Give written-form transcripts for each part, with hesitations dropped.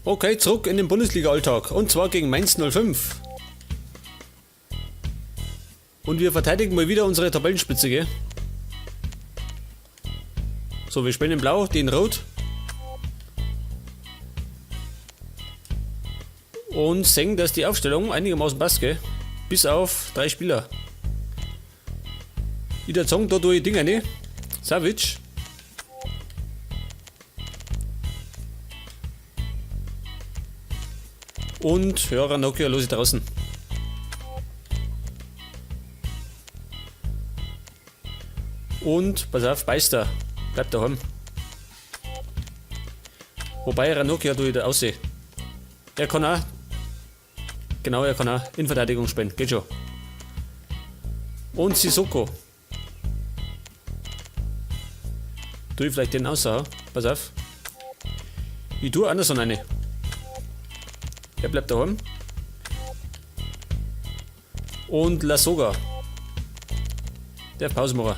Okay, zurück in den Bundesliga-Alltag. Und zwar gegen Mainz 05. Und wir verteidigen mal wieder unsere Tabellenspitze, gell? So, wir spielen in Blau, den Rot. Und sehen, dass die Aufstellung einigermaßen passt, gell? Bis auf 3 Spieler. Ich würd sagen, da tue ich Dinger, ne? Savic. Und ja, Ranocchia los ich draußen. Und, pass auf, Beister. Bleibt daheim. Wobei Ranocchia tue ich da aussehen. Er kann auch. Genau, er kann auch in Verteidigung spielen. Geht schon. Und Sissoko. Tu ich vielleicht den außer. Pass auf. Ich tue Anderson eine. Er bleibt daheim. Und Lasogga. Der Pause machen.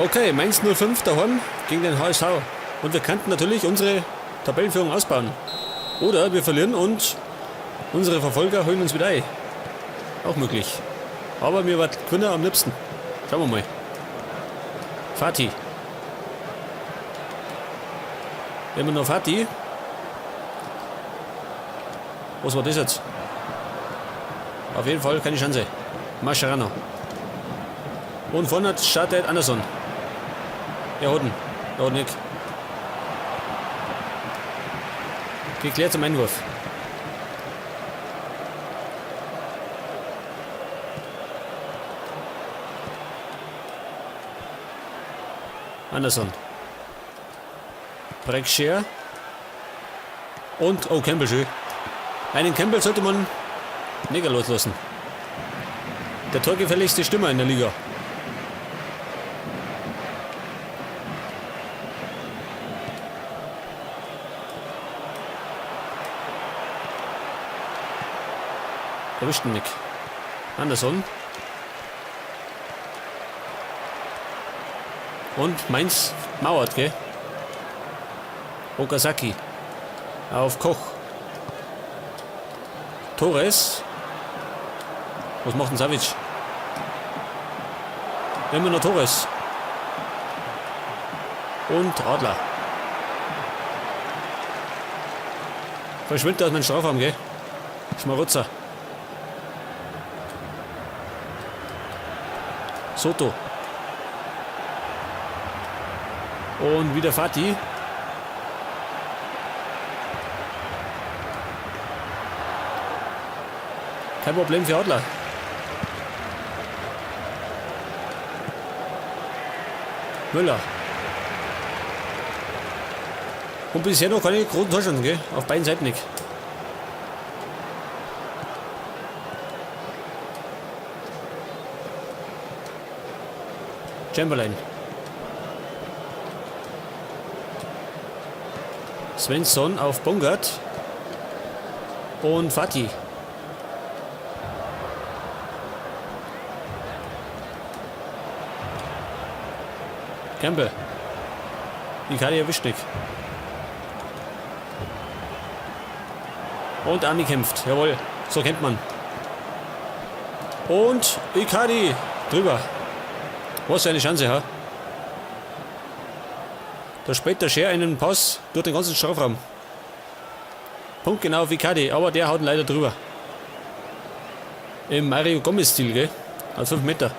Okay, Mainz 05 daheim gegen den HSV. Und wir könnten natürlich unsere Tabellenführung ausbauen. Oder wir verlieren und unsere Verfolger holen uns wieder ein. Auch möglich. Aber mir war Gewinner am liebsten. Schauen wir mal. Fatih. Immer noch Fatih. Was war das jetzt? Auf jeden Fall keine Chance. Mascherano. Und vorne startet Anderson. Er hat ihn. Er hat nicht. Geklärt zum Einwurf. Anderson. Breckscher. Und, oh, Campbell, schön. Einen Campbell sollte man nicht loslassen. Der torgefälligste Stürmer in der Liga. Erwischt ihn nicht. Anderson. Und Mainz mauert, gell? Okazaki. Auf Koch. Torres. Was macht denn Savic? Immer noch Torres. Und Adler. Verschwindet aus meinem Strafraum, gell? Schmarotzer. Soto. Und wieder Fatih. Kein Problem für Adler. Müller. Und bisher noch keine großen Torchancen, gell? Auf beiden Seiten nicht. Chamberlain. Svensson auf Bongard. Und Fatih. Campbell. Icardi erwischt nicht. Und Ami kämpft. Jawohl, so kennt man. Und Icardi drüber. Was für eine Chance, ha? Da späht der Scher einen Pass durch den ganzen Strafraum. Punktgenau auf Icardi, aber der haut ihn leider drüber. Im Mario Gomez-Stil, gell? Aus 5 Meter.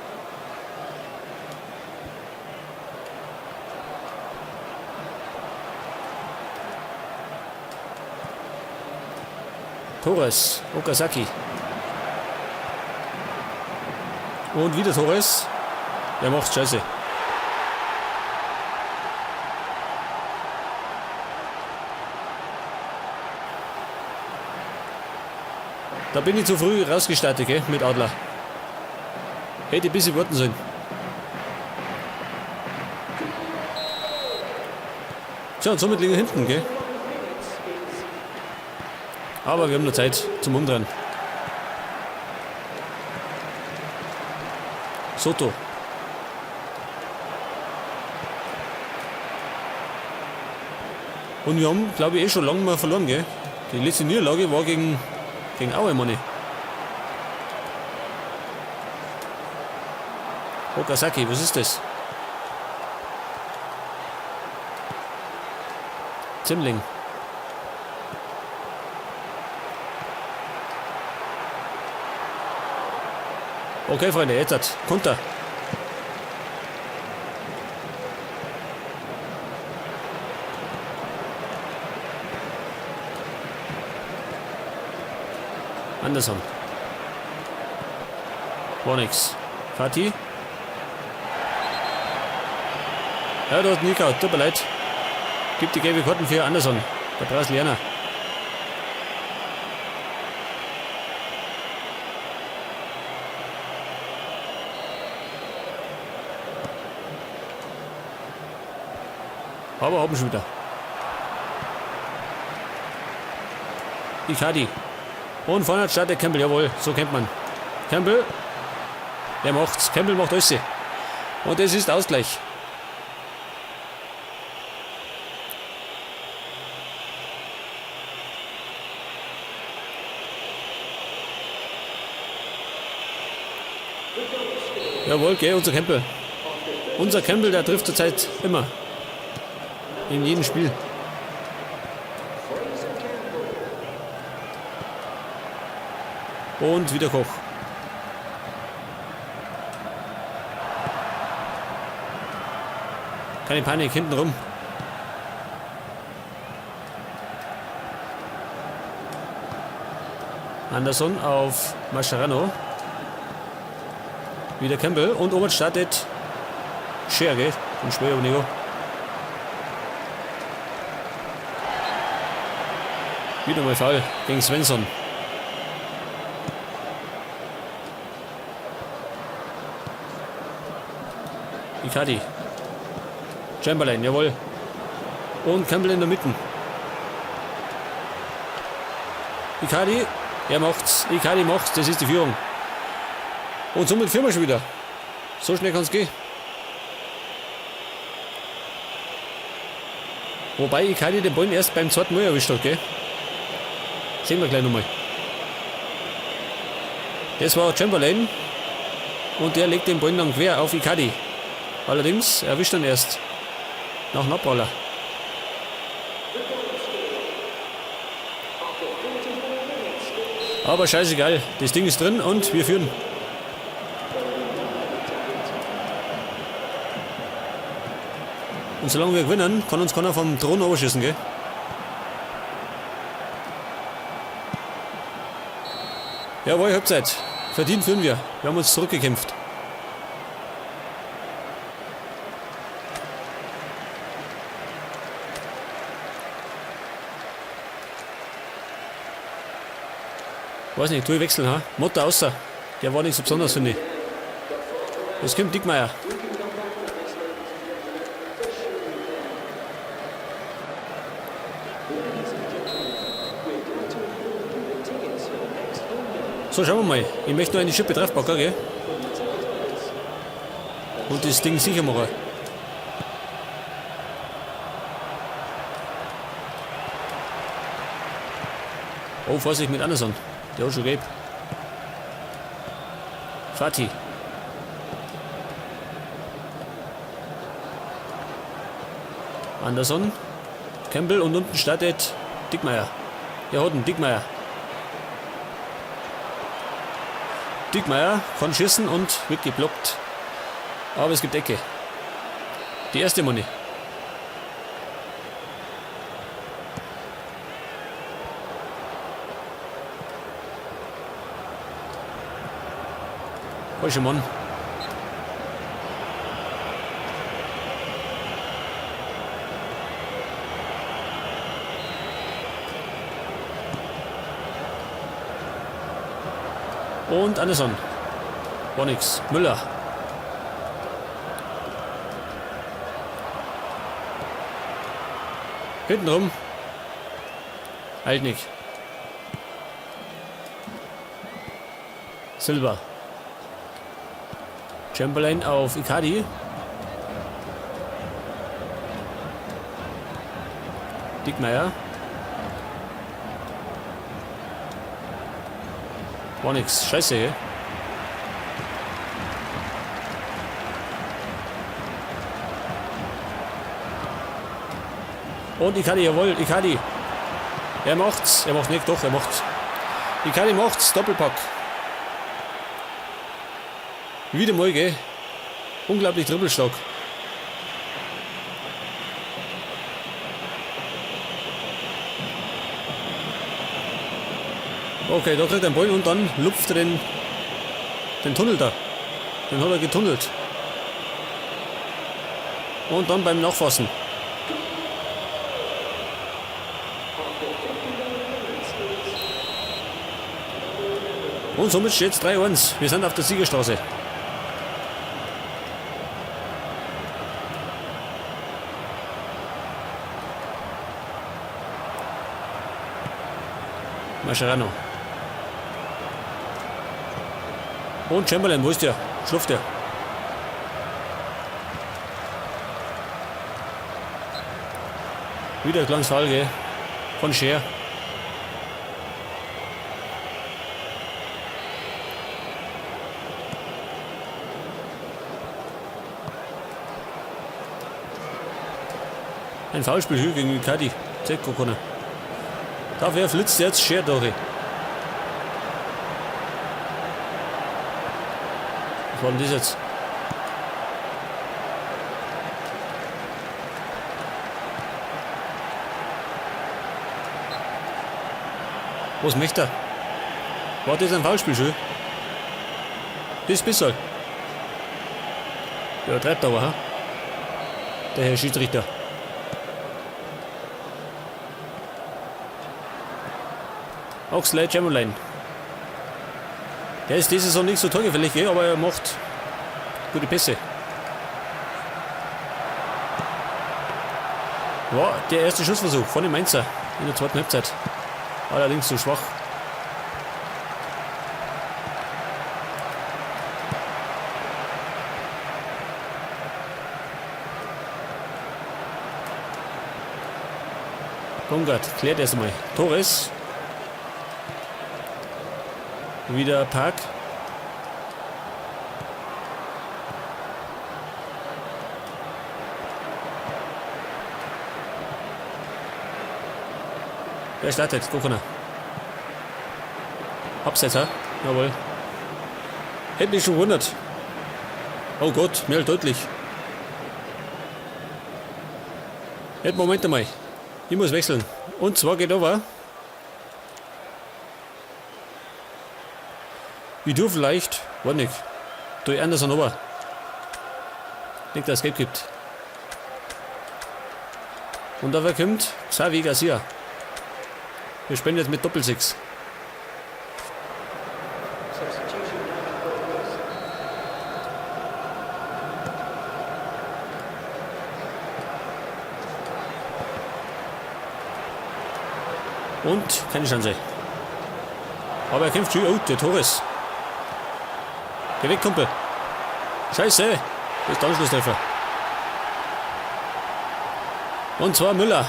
Torres, Okazaki. Und wieder Torres. Der macht Scheiße. Da bin ich zu früh rausgestartet, gell, mit Adler. Hätte ein bisschen warten sollen. Tja, und somit liegen wir hinten, gell? Aber wir haben noch Zeit zum Umdrehen. Soto. Und wir haben, glaube ich, eh schon lange mal verloren, gell? Die letzte Niederlage war gegen Aue, meine ich. Okazaki, was ist das? Zimling. Okay, Freunde, jetzt hat Konter. Anderson. War nix. Fatih. Ja, da hat Nika, tut mir leid. Gibt die gelbe Karten für Anderson, der Brasilianer. Aber haben schon wieder. Icardi. Und vorne startet Campbell, jawohl, so kennt man. Campbell, der macht's. Campbell macht alles. Und es ist Ausgleich. Jawohl, gell, unser Campbell. Unser Campbell, der trifft zurzeit immer. In jedem Spiel. Und wieder Koch. Keine Panik, hinten rum. Anderson auf Mascherano. Wieder Campbell und oben startet Scher, gell? Und Schwer über Nico. Wieder mal Foul gegen Svensson. Icardi. Chamberlain, jawohl. Und Campbell in der Mitte. Icardi, er macht's. Icardi macht's, das ist die Führung. Und somit führen wir schon wieder. So schnell kann's gehen. Wobei Icardi den Ball erst beim zweiten Mal erwischt hat, gell? Sehen wir gleich nochmal. Das war Chamberlain. Und der legt den Ball dann quer auf Icardi. Allerdings erwischt er erst nach dem Abpraller. Aber scheißegal, das Ding ist drin und wir führen. Und solange wir gewinnen, kann uns keiner vom Thron runterschießen, gell? Jawohl, Halbzeit. Verdient führen wir. Wir haben uns zurückgekämpft. Weiß nicht, tu ich wechseln, ha? Motta außer. Der war nicht so besonders, finde ich. Das kommt Dickmeier. So, schauen wir mal. Ich möchte nur eine Schippe draufpacken, gell? Und das Ding sicher machen. Oh, Vorsicht mit Anderson. Der hat schon gelb. Fatih. Anderson. Campbell und unten startet Dickmeier. Er hat einen Diekmeier. Diekmeier kann schießen und wird geblockt. Aber es gibt Ecke. Die erste Money. Falscher Mann. Und Anderson. War nix. Müller. Hinten rum. Altnick. Silva. Chamberlain auf Icardi. Diekmeier. War nix. Scheiße, gell? Und Icardi, jawohl, Icardi. Er macht's. Er macht nicht, doch, er macht's. Icardi macht's. Doppelpack. Wieder mal, gell? Unglaublich dribbelstark. Okay, da kriegt er einen Ball und dann lupft er den Tunnel da. Den hat er getunnelt. Und dann beim Nachfassen. Und somit steht's 3-1. Wir sind auf der Siegerstraße. Mascherano. Und Chamberlain, wo ist der? Schlupft der. Wieder ein kleines Foul, gell? Von Schär. Ein Foulspiel hier gegen Icardi. Zeko Corner. Dafür flitzt jetzt Schär durch. Was war denn das jetzt? Was möchte er? War das ein Foulspiel schon? Das bisschen. Ja, treibt aber, ha? Der Herr Schiedsrichter. Oxlade Chamberlain. Der ist diese Saison nicht so torgefällig, gell? Aber er macht gute Pässe. War der erste Schussversuch von dem Mainzer in der zweiten Halbzeit. Allerdings zu schwach. Baumgart klärt erstmal. Torres. Wieder Park. Wer startet? Gokona. Abseits, ha? Jawohl. Hätte mich schon gewundert. Oh Gott, mehr als deutlich. Jetzt, Moment einmal. Ich muss wechseln. Und zwar geht over. Ich tue vielleicht, war nicht. Durch Anderson over. Nicht, dass es Gelb gibt. Und da kommt Xavi Garcia. Wir spielen jetzt mit Doppel-6. Und keine Chance. Aber er kämpft schon. Oh, der Torres. Geh weg, Kumpel. Scheiße. Das ist der Anschlusstreffer. Und zwar Müller.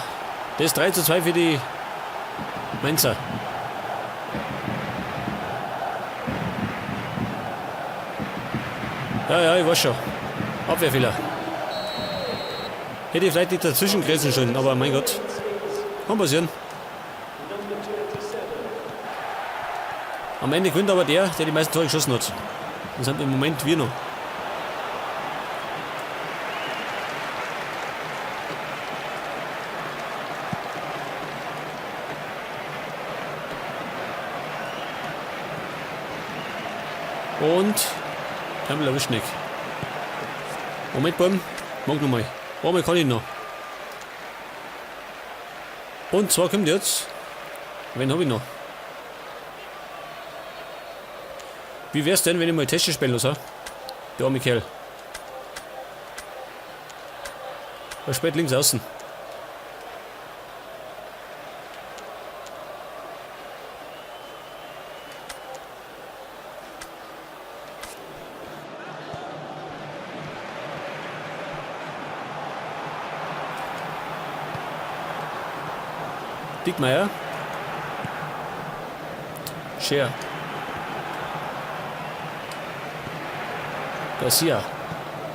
Das ist 3:2 für die Mainzer. Ja, ja, ich weiß schon. Abwehrfehler. Hätte ich vielleicht nicht dazwischen grätschen sollen, aber mein Gott. Kann passieren. Am Ende gewinnt aber der, der die meisten Tore geschossen hat. Das sind im Moment wir noch. Und Campbell erwischt nicht. Moment, Buben. Mag noch mal. Einmal kann ich noch. Und zwar kommt jetzt. Wen habe ich noch? Wie wär's denn, wenn ich mal Tesche spielen lasse? Der arme Kerl. Er spielt links außen. Diekmeier. Scher. Garcia.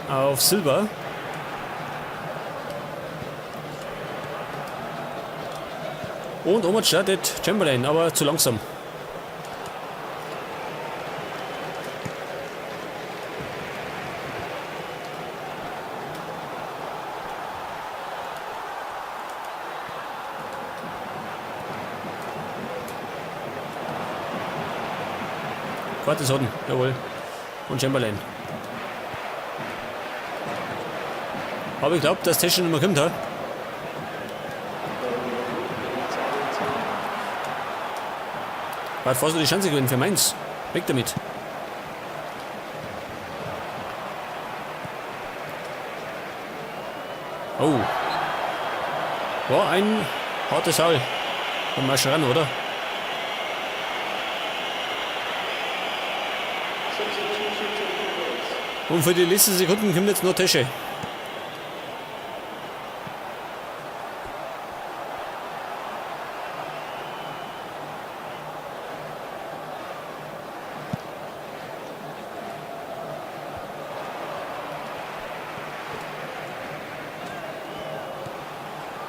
Auf Silber. Und Omar startet Chamberlain, aber zu langsam. Quartes Hodden, jawohl. Und Chamberlain. Aber ich glaube, dass Tesche nicht mehr kommt, ha? War fast die Chance gewesen für Mainz. Weg damit. Oh. War ein hartes Foul. Von Mascherano, oder? Und für die letzten Sekunden kommt jetzt noch Tesche.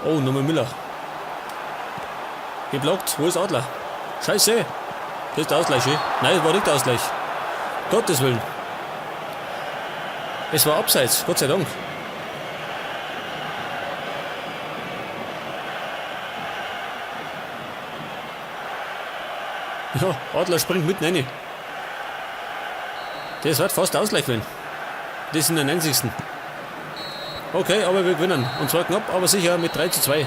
Oh, nochmal Müller. Geblockt. Wo ist Adler? Scheiße. Das ist der Ausgleich, eh? Nein, das war nicht der Ausgleich. Gottes Willen. Es war abseits, Gott sei Dank. Ja, Adler springt mitten rein. Das wird fast Ausgleich werden. Das in der 90. Okay, aber wir gewinnen. Und zwar knapp, aber sicher mit 3:2.